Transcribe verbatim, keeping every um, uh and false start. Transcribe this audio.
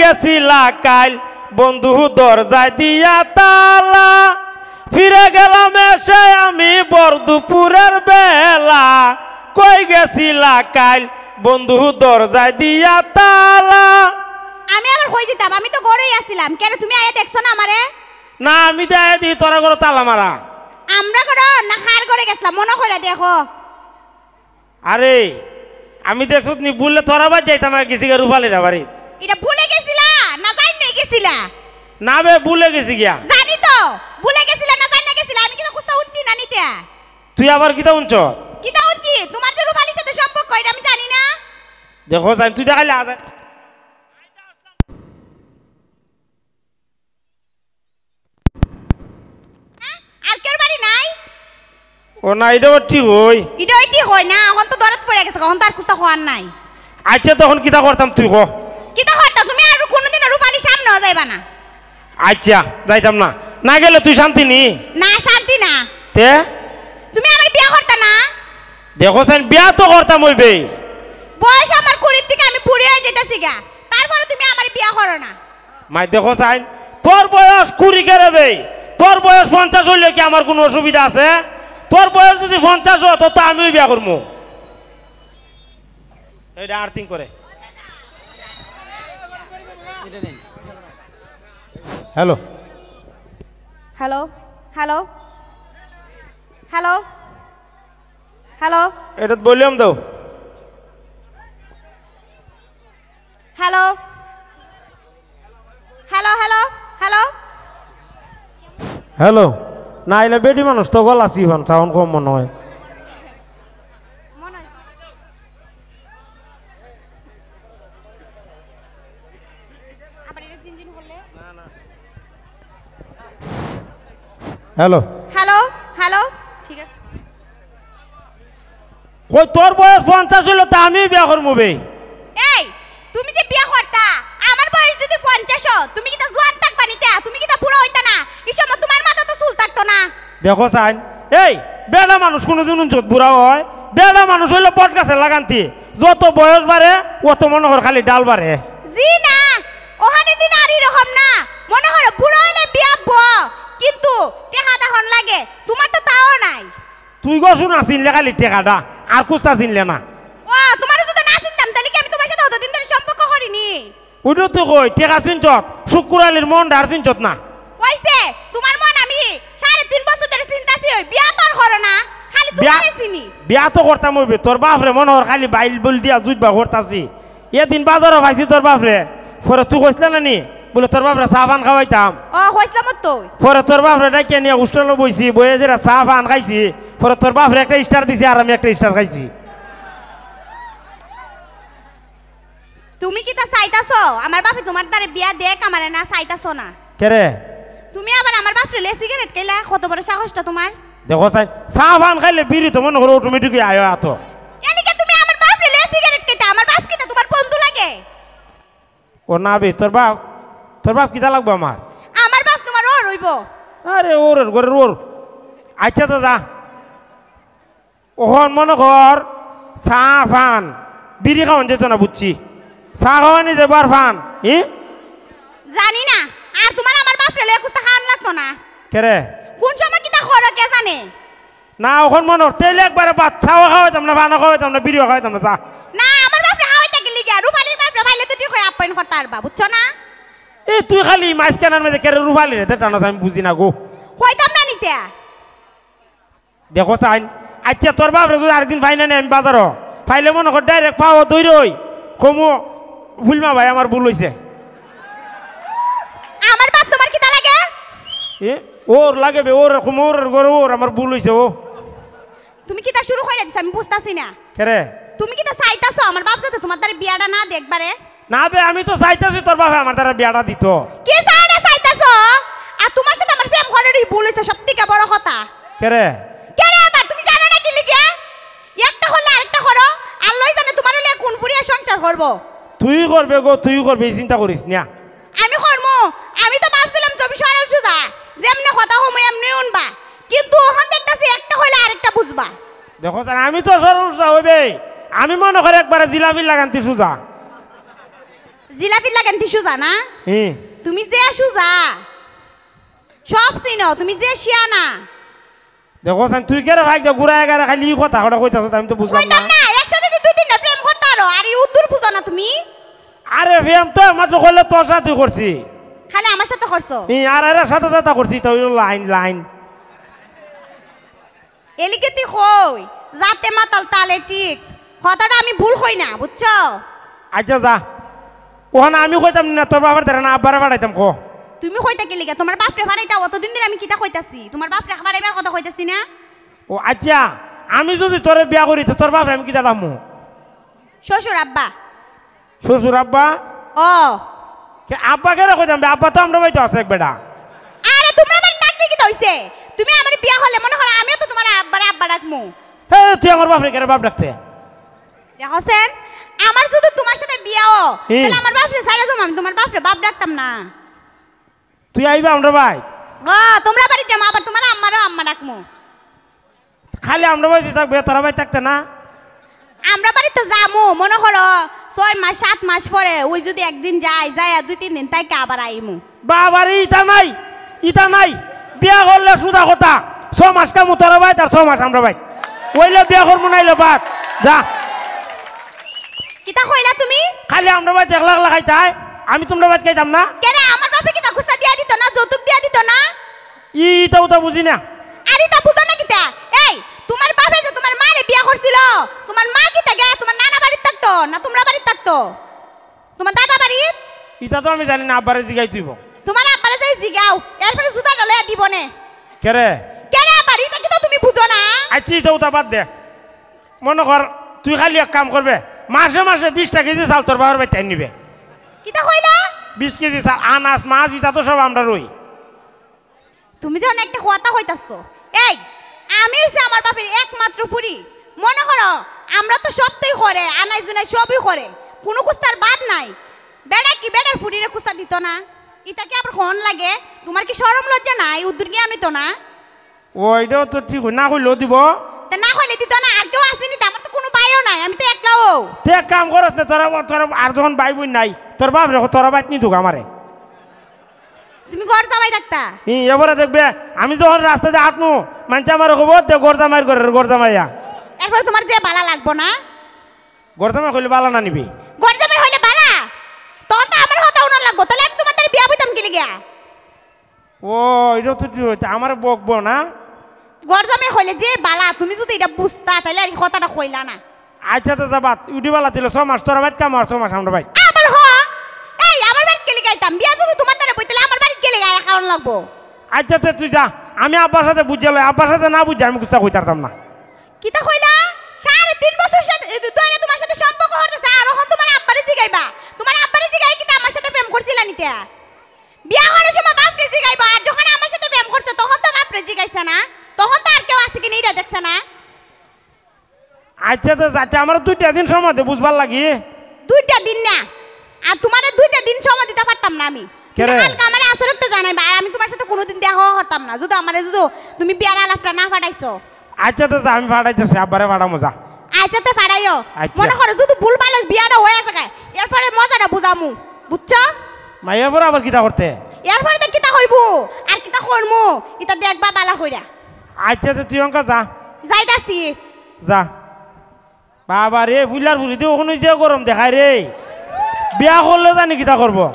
গেছিলা কাইল বন্ধু দরজায় দিয়া তালা, ফিরে গেলাম এসে আমি ভর দুপুরের বেলা। কই গেছিলা কাইল বন্ধু দরজায় দিয়া তালা? আমি আবার কই দিতাম, আমি তো ঘরেই আছিলাম। কেন, তুমি আইয়া দেখছো না আমারে? না, আমি তো আইয়া দেখি তোরা ঘরো তালা মারা। আমরা ঘরো না, কার ঘরে গেছিলাম, মনো কইরা দেখো। আরে, আমি দেখছত নি, ভুলে তোরা বাড়িত যাইতাম আর গেছিগা রূপালীর বাড়িত। ইটা ভুলে গেছিলা না জাইন্না গেছিলা? না বে, ভুলে গেছিগিয়া। জানি তো, ভুলে গেছিলা না জাইন্না গেছিলা। আমি কিতা কুস্তা উঠছি না নিতে? তুই আবার কিতা উঠছ? কিতা উঠছি? তোমার যে রূপালীর সাথে সম্পর্ক, ইটা আমি জানি না। দেখো, জান, তুই দেখাইলে আজ হ্যাঁ? আর কেউর বাড়ি নাই? ও না, ইটা ঠিক অয়। ইটা ঠিক অয় না, অখন তো দরদ পড়ে গেছে, অখন তো আর কুস্তা কওয়ার নাই। আচ্ছা, তখন কিতা করতাম তুই ক? কিতা করতাম? তুমি আর কোনোদিন রূপালীর সামনেও যাইবা না। আচ্ছা, যাইতাম না। না গেলে তুই শান্তি নি? না, শান্তি না। তে? তুমি আমার বিয়া করতা না? দেখো সাইন, বিয়া তো করতাম অইবে। বয়স আমার কুড়ির থেকে আমি বুড়ি হয়ে যেতেছি গা, তারপরে তুমি আমার বিয়া করো না। মাই দেখো সাইন, তোর বয়স কুড়ি কেরে বে, তোর বয়স পঞ্চাশ হইলে কি আমার কোনো অসুবিধা আছে? তোর বয়স যদি পঞ্চাশ হয়, তো, তো আমিও বিয়া করবো। এইটা আর্থিং করে। Hello. Hello, hello, hello, hello. এটাত ভলিউম দাও। Hello, hello, hello, hello. Hello. না, এলা বেটি মানুষ তো, গলা চিফান, সাউন্ড কম মনে হয়। মনে হয়। আবার এটা জিনজিন করলে? হ্যালো। হ্যালো, হ্যালো, ঠিক আছে। কই, তোর বয়স পঞ্চাশ হইলো, তা আমি বিয়া করমু বে। এই, তুমি যে বিয়া করতা, আমার বয়স যদি পঞ্চাশ হয়, তুমি কিতা জোয়ান থাকবা নিতা? তুমি কিতা বুড়া হইতা না? এই সময় তোমার মাথা তো চুল থাকতো না। দেখো সাইন, এই বেটা মানুষ কোনোদিন উঞ্চত বুড়া হয়? বেটা মানুষ হইলো বট গাছের লাগান্তি, যত বয়স বাড়ে, অত মনে কর খালি ডাল বাড়ে। জি না, ওখানে দিন আর এরকম না, মনে করো বুড়া হইলে বিয়া ব, কিন্তু টেকা তখন লাগে, তোমার তো তাও নাই। তুই গো শুনা চিনলে খালি টেকাটা, আর কুস্তা চিনলে না। ও, তোমার যদি না চিনতাম, তাহলে কি আমি তোমার সাথে অতদিন ধরে সম্পর্ক করিনি? ওইটা তো কই, টেকা চিনছত, শুক্কুর আলীর মন ডার চিনছত না। ওইছে, তোমার মন আমি সাড়ে তিন বছর ধরে চিনতাছি, ওই বিয়া তো আর করো না, খালি বিয়া, তোমারে চিনি। বিয়া তো করতাম অইবে, তোর বাপরে মনে কর খালি বাইল বুল দিয়া জুইবা করতাছি। এদিন বাজারো পাইছি তোর বাপরে, পরে তুই কইছলে না নি, বলে তোর বাপরে চা পান খাওয়াইতাম। ও, কইছলাম তো। পরে তোর বাপরে ডাকিয়া নিয়া হোস্টেলো বইছি, বইয়া যেরা চা পান খাইছি, পরে তোর বাপরে একটা স্টার দিছি আর আমি একটা স্টার খাইছি। তুমি কিতা চাইতাছো? আমার বাপে তোমার দ্বারে বিয়া দেখ আমারে, না চাইতাছো না? কেরে? তুমি আবার আমার বাপরে লইয়া সিগারেট খাইলা, কত বড় সাহসটা তোমার? দেখো চাই, চা পান খাইলে বিড়ি তো মনে করো অটোমেটিক আয় আতো। এলিকে তুমি আমার বাপরে লইয়া সিগারেট খাইতা, আমার বাপ কিতা তোমার বন্ধু লাগে? ও না বে, তোর বাপ, তোর বাপ কিতা লাগবো আমার? আমার বাপ তোমার ওর হইব। আরে ওর, ওর ঘরের ওর। আচ্ছা তো যা। অখন মনে কর, চা পান, বিড়ি খাওয়ান যেত না, বুঝছি। চা খাওয়ানি যে বার পান, হি? জানি না, আর তোমার আমার বাপরে লইয়া কুস্তা খাওয়ান লাগতো না। কেরে? কোন সময় কিতা করো কে জানে? না, অখন মনে কর, তেলে একবারে ভাত চাও খাওয়াইতাম না, পানও খাওয়াইতাম না, বিড়িও খাওয়াইতাম না, চা। না, আমার বাপরে খাওয়াইতে গেলি গিয়া, রূপালীর বাপরে পাইলে তো ঠিক হয়, আপ্যায়ন করতে পারবা, বুঝছো না? এই তুই খালি মাইস কেনার মধ্যে কেরে রূপালীরে, তে টানো আমি বুঝি না গো। কইতাম না নিতে। দেখো চাইন, আচ্ছা, তোর বাপরে যদি আরেকদিন পাই না নি আমি বাজারো, পাইলে মনে কর ডাইরেক্ট পাও দই রই, কমু, ফুলমা ভাই, আমার ভুল হইছে। আমার বাপ তোমার কিতা লাগে? এ, ওর লাগে বে, ওর কমু, ওর ঘরে ওর, আমার ভুল হইছে ও। তুমি কিতা শুরু করে দিছো, আমি বুঝতাছি না। কেরে? তুমি কিতা চাইতাছো আমার বাপ যাতে তোমার দ্বারা বিয়াটা না দেখবারে? না বে, আমি তো চাইতাছি তোর বাপে আমার দ্বারা বিয়াটা দিত। কি চাইনা চাইতাছো? আর তোমার সাথে আমার প্রেম করারই ভুল হইছে, সব থেকে বড় কথা। কেরে? কেরে আবার? তুমি জানো না কি লিগে? একটা করলে আরেকটা করো, আর লই জানে তোমার হলে কোন ফুরিয়া সংসার করবো। তুই করবে গো, তুই করবে, এই চিন্তা করিস না। আমি করমু, আমি তো ভাবছিলাম তুমি সরল সুজা, যেমনে কথা কমু এমনে উনবা, কিন্তু ওখান দেখতাছি একটা কইলে আরেকটা বুঝবা। দেখো স্যার, আমি তো সরল সুজা হইবে, আমি মনে করি একবারে জিলাপি লাগান্তি সুজা। জিলাপির লাগান তি সুজা না? হুম। তুমি যে সুজা, সব চিনো, তুমি যে শিয়ানা। দেখো চাইন, তুই কেরে ভাই দে ঘুরায় গাড়ে খালি ই কথা কটা কইতাছ, আমি তো বুঝলাম না। কইতাম না, একসাথে তো দুই তিনটা প্রেম করতে পারো, আর ই উদ্দুর বুঝো না তুমি। আরে প্রেম তো একমাত্র করলে তোর সাথে করছি। খালি আমার সাথে করছো? ই আর এর সাথে সাথে করছি, তো অইলো লাইন লাইন। এলিকে তুই কই, যাতে মাতাল তালে ঠিক। কথাটা আমি ভুল কই না, বুঝছো? আচ্ছা যা, ওখানে আমি কইতাম না, তোর বাবার দ্বারা না আব্বারে পাঠাইতাম, কো। তুমি কইতা কি লিগা? তোমার বাপরে পাঠাইতা, অতদিন ধরে আমি কিতা কইতাছি? তোমার বাপরে পাঠাইবার কথা কইতাছি না? ও আচ্ছা, আমি যদি তোরে বিয়া করি, তো তোর বাপরে আমি কিতা ডাকমু? শ্বশুর আব্বা। শ্বশুর আব্বা? ও। কে আব্বা কেরে কইতাম বে? আব্বা তো আমরা বাড়িত আছে এক বেটা। আরে তোমরা আমার ডাকলে কিতা অইছে? তুমি আমার বিয়া করলে মনে করো আমিও তো তোমার আব্বারে আব্বা ডাকমু। হে, তুই আমার বাপরে কেরে বাপ ডাকতে? দেখো সেন, আমার যদি তোমার সাথে বিয়া অয়, হুম। তাহলে আমার বাপরে ছাড়া যাবো, আমি তোমার বাপরে বাপ ডাকতাম না। তুই আইবা আমরা ভাই? ও, তোমরা বাড়ি যাবো, আবার তোমার আম্মারও আম্মা ডাকমু। খালি আমরা বাড়িত থাকবে, তোরা বাড়িত থাকতে না? আমরা বাড়িত তো যামু, মনে করো ছয় মাস, সাত মাস পরে, ওই যদি একদিন যাই, যাই আর দুই তিন দিন তাইকে আবার আইমু। বাবা রে, ইতা নাই, ইতা নাই। বিয়া করলে সুজা কথা, ছ মাস কামু তোরা বাড়িত আর ছ মাস আমরা বাড়িত। অইলে বিয়া করমু, নাইলে বাদ। যা। কিতা কইলা তুমি? খালি আমরা বাড়িত একলা একলা খাইতায়, আমি তোমরা বাড়িত খাইতাম না। কেরে, আমার বাপে কিতা খুস্তা দিয়া দিত না, যৌতুক দিয়া দিত না? ই, ইতা উতা বুঝি না। আর ইতা বুঝো না কিতা? এই, তোমার বাপে যে তোমার মারে বিয়া করছিল, তোমার মা কিতা গে তোমার নানা বাড়িত থাকতো না তোমরা বাড়িত থাকতো? তোমার দাদা বাড়িত? ইতা তো আমি জানি না, আব্বারে জিগাই তুইব। তোমার আব্বারে যাই জিগাও, এরপরে জুতা ডলে দিব নে। কেরে? কেরে আবার? ইতা কিতা তুমি বুঝো না? আচ্ছা, ইতা উতা বাদ দে। মনে কর, তুই খালি এক কাম করবে, মাসে মাসে বিশটা কেজি চাল তোর বাবার বাড়িত আনি নিবে। কিতা কইলা? বিশ কেজি চাল, আনাজ, মাছ, ইতা তো সব আমরারই। তুমি যখন একটা কথা কইতাছো, এই, আমি অইছি আমার বাপের একমাত্র ফুরি। মনে করো, আমরা তো সবটাই করে, আনাই জুনাই সবই করে, কোনো কুস্তার বাদ নাই। বেটা কি বেটার ফুরিরে কুস্তা দিত না? ইতা কি আবার হন লাগে? তোমার কি শরম লজ্জা নাই? উদ্দুর জ্ঞান অইতো না? ও, এটাও তো ঠিক, না কইলেও দিব। তে না কইলে দিত না, আর কেউ আছেনি তো? আমার তো কোনো ভাইও নাই, আমি তো একলাও। তে এক কাম করস না, তোরা, তোরা আর যখন ভাই বোন নাই, তোর বাপরে ক, তোরা বাইত নি দুগা আমারে। তুমি ঘর জামাই থাকতা? ই, এবারে দেখবে, আমি যখন রাস্তা দিয়া আটমু, মানষে আমারে কইব, "দে ঘর জামাইর ঘরের ঘর জামাইয়া।" এরপরে তোমার যে বালা লাগবো না? ঘর জামাই কইলে বালা না নিবি? ঘর জামাই হইলে বালা? তখন তো আমার কথা হুনন লাগবো, তাহলে আমি তোমার দ্বারা বিয়া বইতাম কি লিগা? ও, এটা তো ঠিক হইতে, আমারে বকবো না? ঘর জামাই হইলে যে বালা, তুমি যদি এটা বুঝতা, তাহলে আর এই কথাটা কইলা না। আচ্ছা, তো যা বাদ, উঠি বালা দিল, ছ মাস তোরা বাইত কাম আর ছ মাস আমরা বাইত। আবার হ, এই আমার বাড়িত গেলে গাইতাম, বিয়া যদি তোমার দ্বারা বই, তাহলে আমার বাড়িত গেলে গায়ে খাওয়ান লাগবো। আচ্ছা, তে তুই যা, আমি আব্বার সাথে বুঝে লই, আব্বার সাথে না বুঝে আমি কুস্তা কইতারতাম না। কিতা কইলা? সাড়ে তিন বছর সাথে, এ, ধরে তোমার সাথে সম্পর্ক করতেছে, আর এখন তোমার আব্বারে জিগাইবা? তোমার আব্বারে জিগাই কিতা আমার সাথে প্রেম করছিলা নিতে? বিয়া করার সময় বাপরে জিগাইবা, আর যখন আমার সাথে প্রেম করছে তখন তো বাপরে জিগাইছে না, তখন তো আর কেউ আছে কিনা এটা দেখছে না। আচ্ছা, তো যাতে আমার দুইটা দিন সময় দে বুঝবার লাগি। দুইটা দিন না, আর তোমারে দুইটা দিন সময় দিতে পারতাম না আমি। তুমি কেরে? কালকে আমারে আসরতে জানাইবা, আর আমি তোমার সাথে কোনোদিন দেখা করতাম না, যদি আমারে যদি তুমি বিয়ার আলাপটা না পাঠাইছো। আচ্ছা, তো যা, আমি পাঠাইতেছি, আব্বারে পাঠামু, যা। আচ্ছা, তো পাঠাইও। আচ্ছা। মনে করো যদি ভুল ভালো বিয়াটা হয়ে যায়, এরপরে মজাটা বুঝামু, বুঝছো? মাইয়া পরে আবার কিতা করতে? এরপরে তো কিতা কইবো, আর কিতা করমু, ইতা দেখবা বালা কইরা। আচ্ছা, তো তুই অঙ্কা যা। যাইতাছি। যা। বাবা রে, ফুলার ফুলি দিয়ে ওখানে যে গরম দেখায় রে। বিয়া করলে জানি কিতা করবো।